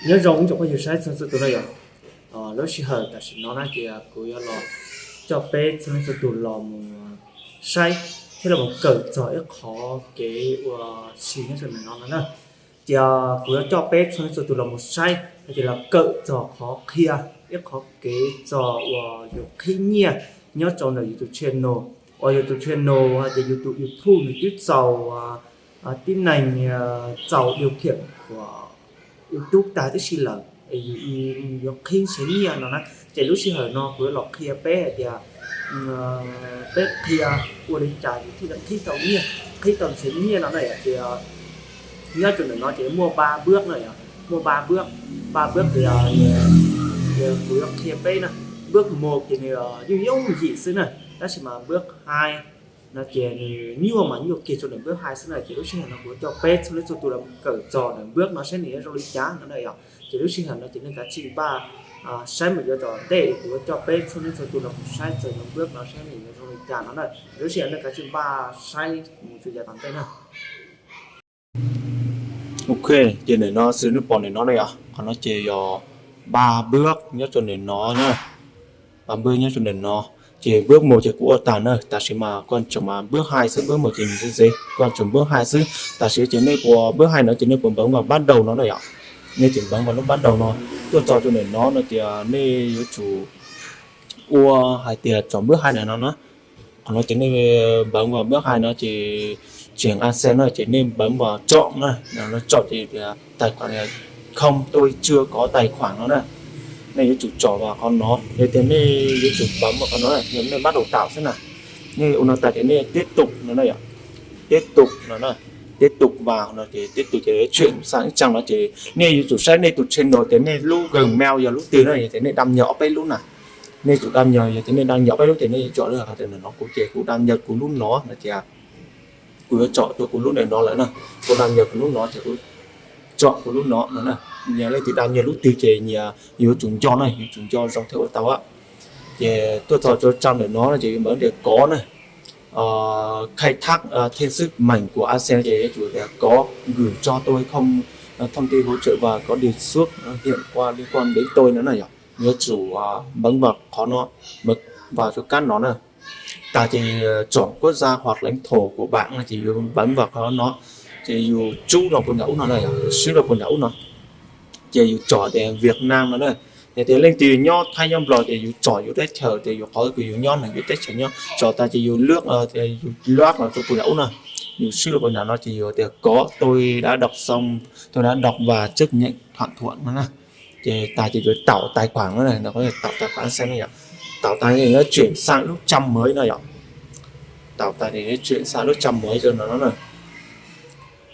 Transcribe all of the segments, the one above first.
Nyob zoo ib tsoom phooj ywg saib txhua txhua tus na yom. Lub sij hawm tam sim no na ces kuv yuav los coj peb txhua leej txhua tus los mus saib thiab los mus kawm txog ib qhov kev ua si nyob rau ntawm no no na. Ces kuv yuav coj peb txhua leej txhua tus los mus saib hais tias los kawm txog qhov qhia ib qhov kev txog uas yus qhib nyiaj nyob rau ntawm yus tus channel, uas yus tus channel hais tias yus tus YouTube nws twb txaus tib neeg txaus điều kiện của YouTube tag tib si lawm, es yus yuav qhib nrhiav nyiaj no na. Ces lub sij hawm no kuv yuav los qhia peb hais tias peb qhia ua li cas yus thiaj li qhib tau nyiaj, qhib tau nrhiav nyiaj no na yom. Ces nyob rau ntawm no ces muaj ba bước na yom, muaj ba bước, ba bước ces kuv yuav qhia peb na. Bước một ces nws yooj yooj yim xwb na, tab sis mas bước hai no ces nws nyuaj mas nyuaj kiag rau ntawm bước hai xwb na. Ces lub sij hawm no kuv yuav coj peb txhua leej txhua tus los kawm txog ntawm bước no saib nws yuav zoo li cas no na yom. Ces lub sij hawm no ces nej kav tsij npaj saib mus yuav tom ntej, kuv yuav coj peb txhua leej txhua tus los mus saib txog ntawm bước no saib nws yuav zoo li cas no na. Ces lub sij hawm nej kav tsij npaj saib mus txog yav tom ntej na. Ok, ces ntawm no xwb nej pom ntawm no na yom, qhov no ces yog ba bước nyob rau ntawm no na. Ba bước nyob rau ntawm no. Ces bước một ces kuv ua tag na, tam sim mas koj tseem mas bước hai xwb, bước một ces nws tseem, koj tseem bước hai xwb. Tam sim ces nej puas bước hai no ces nej puas npawv npas bắt đầu no na yom. Nej ces npawv npas lub bắt đầu no, tuaj txog rau ntawm no no ces nej yuav tsum ua hais tias tsom bước hai ntawm no na. Qhov no ces nej npawv npas bước hai no ces tseem a xe no ces nej npawv npas tsom na, tsom ces tias tài khoản không, tôi chưa có tài khoản no na. Nej yuav tsum tsom vas qhov no, yog tias nej yuav tsum npawv npas qhov no, nej bắt đầu tạo xwb na. Nej ua no tas ces nej tiếp tục no na yom, tiếp tục no na, tiếp tục vào no ces tiếp tục ces chuyển sang ib trang no ces nej yuav tsum saib nej tus channel tias nej lub Gmail yog lub twg na, yog tias nej đăng nhập ob peb lub na. Nej tsum đăng nhập, yog tias nej đăng nhập ob peb lub ces nej yuav tsom lub hais tias ntawm no kuv ces kuv đăng nhập kuv lub no no ces kuv yuav tsom rau kuv lub ntawm no lawm na. Kuv đăng nhập kuv lub no ces kuv tsom kuv lub no no na. Nyias leej twg đăng nhập lub twg ces nyias yuav tsum nco na, yuav tsum nco zoo thiaj ua tau. Ces tuaj txog rau trang ntawm no ces yuav npawv tias có na, khai thác thêm sức mạnh của a xe ces yuav tsum tias có gửi cho tôi không, thông tin hỗ trợ và có đề xuất hiện qua liên quan đến tôi no na yom. Yuav tsum npawv npas qhov no, npawv npas rau kab no na. Tas ces chọn quốc gia hoặc lãnh thổ của bạn no ces yuav npawv npas qhov no, ces yus tsub rau puag nram ub no na yom, swb rau puag nram ub no. Ces yus tsom tias Việt Nam no na. Yog tias leej twg nyob Thaib nyob Nplog ces yus tsom yus teb chaws tias yus qhov twg yus nyob na, yus teb chaws nyob. Tsom tas ces yus lwb, yus lwb los rau puag nram ub na. Yus swb rau puag nram no ces yus tias có, tôi đã đọc xong, tôi đã đọc và chấp nhận thỏa thuận no na. Ces tas ces yuav tạo tài khoản no na, tạo tài khoản xem no yom. Tạo tài khoản, chuyển sang lub trang mới no yom. Tạo tài khoản, chuyển sang lub trang mới rau no na.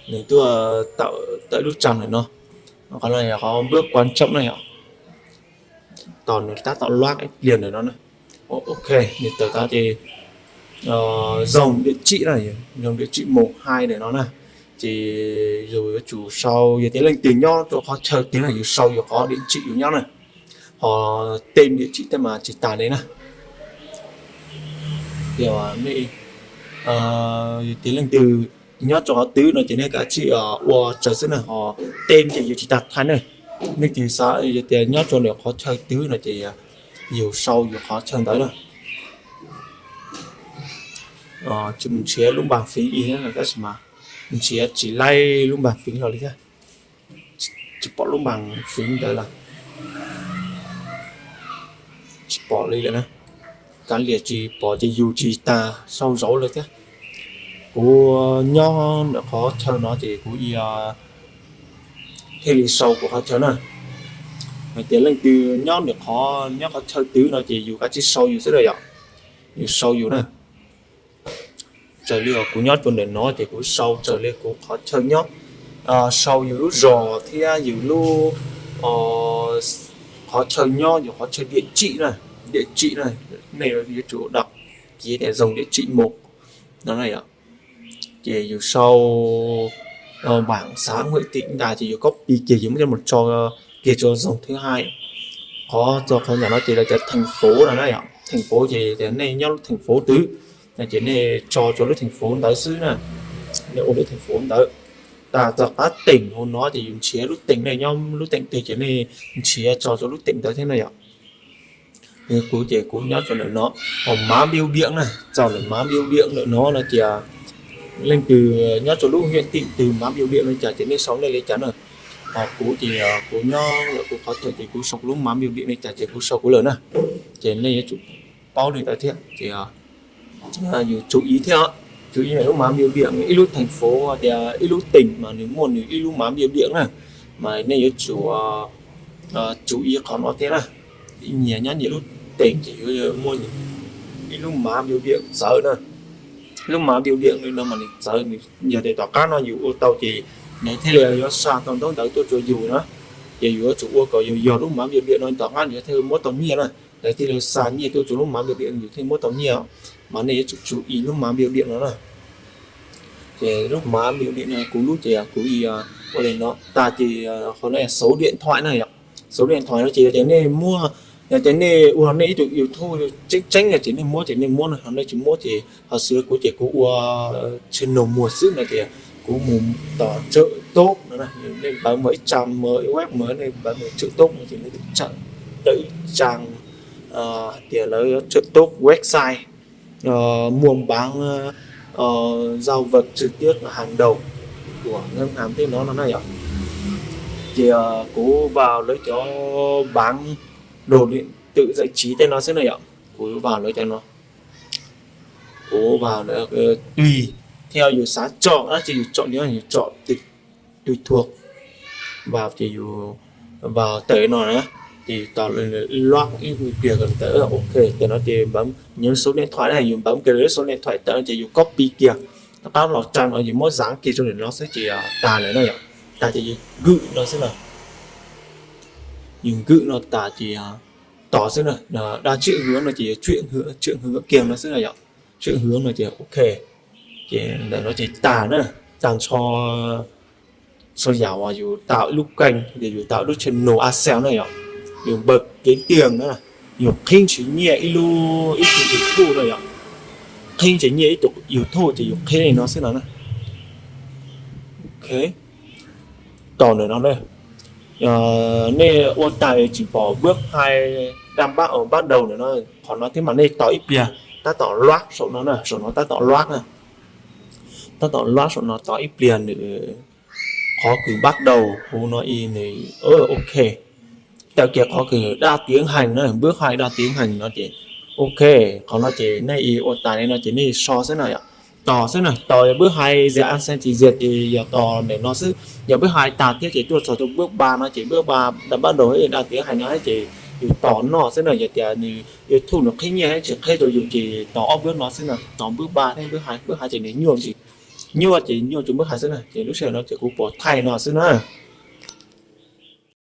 Nws tuaj tawm lub trang ntawm no. Qhov no yog qhov bước quan trọng na yom. Tos nws tab tom load ib pliag ntawm no na. Ok, nws tawm tas ces dùng địa chỉ na, dùng địa chỉ một hai ntawm no na. Ces yus yuav tsum sau, yog tias leej twg nyob rau qhov chaw twg na yus sau yus qhov địa chỉ yus nyob na. Ho tên địa chỉ tej mas tsis tas li na. Yog nej, yog tias leej twg nyob rau qhov twg no ces nej kav tsij ua raws xwb na, ho tên ces yus tsis tas thaij na. Leej twg xav yog tias nyob rau nws qhov chaw twg no ces yus sau yus qhov chaw ntawd na. Tsis mus nrhiav lub npas fiv li thiab, tab sis mas nrhiav tsis laib lub npas fiv los li thiab. Tsis pom lub npas fiv ntawd lawm. Tsis pom li lawm na. Kav liam tsis pom ces yus tsis tas sau zauv lawm thiab. Kuv nyob ntawm qhov chaw no ces kuv thiaj li sau kuv qhov chaw na. Hais tias leej twg nyob nws qhov, nyob qhov chaw twg no ces yus kav tsij sau yus xwb na yom. Yus sau yus na. Raws li kuv nyob rau ntawm no ces kuv sau raws li kuv qhov chaw nyob, sau yus lub zos thiab yus lub qhov chaw nyob, yus qhov chaw địa chỉ na, địa chỉ na, nej yuav tsum đọc ký để dùng địa chỉ một no na yom. Ces yus sau bản xá huyện tỉnh ntag ces yus copy kiag yus muab coj mus tso kiag rau dùng thứ hai. Qhov txog qhov ntawm no ces lawv tias thành phố no na yom, thành phố ces tias nej nyob lub thành phố twg, ces nej tso rau lub thành phố ntawd xwb na. Nej ua lub thành phố ntawd. tas txog qab teem hauv no ces yus nrhiav lub teem ne nyob lub teem twg ces nej nrhiav tso rau lub teem ntawd thiab na yom. Kuv ces kuv nyob rau ntawm no, hauv Mav Npiu Npiam na, txog ntawm Mav Npiu Npiam ntawm no no ces leej twg nyob rau lub hiam tim twg Mav Npiu Npiam no cas ces nej sau nej li cas na. Ho kuv ces kuv nyob lawm kuv qhov chaw ces kuv sau kuv lub Mav Npiu Npiam li cas ces kuv sau kuv lawm na. Ces nej yuav tsum paub li ntawd thiab ces yus tsum ib thiab, tsum ib lub Mav Npiu Npiam, ib lub theem fauv tias ib lub teem mas nws muaj nws ib lub Mav Npiu Npiam na, mas nej yuav tsum tsum ib qhov no thiab na. Nyias nyob nyias lub teem ces yuav muaj ib lub Mav Npiu Npiam txawv na. Lub Mav Npiu Npiam no mas nws txawv, yog tias tom qab no yus ua tau ces nws thiaj li yuav xa tau ntaub ntawv tuaj rau yus na. Ces yus yuav tsum ua kom yog yog lub Mav Npiu Npiam no tom qab yus thiaj muab tau nyiaj na. Lawv thiaj li xa nyiaj tuaj rau lub Mav Npiu Npiam yus thiaj muab tau nyiaj, mas nej yuav tsum tsum ib lub Mav Npiu Npiam no na. Ces lub Mav Npiu Npiam no kuv lub ces kuv ua li no tas ces qhov no xauv điện thoại na yom. Xauv điện thoại no ces yog tias nej muaj, yog tias nej ua nej ib tug YouTube tseeb tseeb no ces nej muab ces nej muab no, ho nej tsis muab ces ho xws kuv ces kuv ua channel muag xwb no ces kuv mus tom tsawm toob no, nej npawv mus ib tsam mus web mus nej npawv mus tsawm toob no ces nej tawm ib tsam hais tias lawv tsawm toob website mua bán giao dịch trực tiếp hàng đầu của ngân hàng tej no no na yom. Ces kuv vào lawv cov bán đồ điện tử giải trí tej no xwb na yom. Kuv vào lawv cov no, kuv vào lawv tùy theo yus xav chọn dab tsi yus chọn li yus chọn tùy thuộc vào ces yus vào tawm no na, ces yus tos lub ib pliag kom tawm ok ces no ces npawv nyev lub số điện thoại na, yus npawv kiag lub số điện thoại tawm no ces yus copy kiag, tom qab los tsa no yus muab dán kiag rau ntawm no xwb ces tas lawm na yom. Tas ces yus nkwm no xwb na, yus nkwm no tas ces tos xwb na, đa triệu hứa no ces yus triệu hứa kiag no xwb na yom. Triệu hứa no ces ok, ces ntawm no ces tas na, tas nrho sau yam uas yus tạo ib lub kênh, ces yus tạo ib lub channel a xel na yom, yus npawb kev tiag na, yus qhib nrhiav nyiaj ib lub ib tug YouTube na yom, qhib nrhiav nyiaj ib tug YouTube ces yus qhib li no xwb no na. Ok, tos ntawm no na. Nej ua tas tsis pom bước hai đang bắt đầu ntawm no, qhov no thiab mas nej tos ib pliag, tab tom load saum no na, saum no tab tom load na, tab tom load saum no tos ib pliag nws qhov kws bắt đầu hu no i nws ok, tawm kiag qhov kws đang tiến hành na, bước hai đang tiến hành no ces ok, qhov no ces nej ua tas li no ces nej so xwb na yom, tos xwb na, tos bước hai duyệt an sen tsis duyệt ces yog tos ntawm no xwb, yog bước hai tas thiab ces tuaj txog rau bước ba no ces bước ba đang bắt đầu đang tiến hành no ces yus tos noj xwb na, yog tias nws YouTube nws qhib nyiaj tsis qhib rau yus ces tos ob bước no xwb na, tos bước ba thiab bước hai, bước hai ces nws nyuaj, nyuaj ces nyuaj rau bước hai xwb na, ces lub sij hawm no ces kuv pom thaij no xwb na.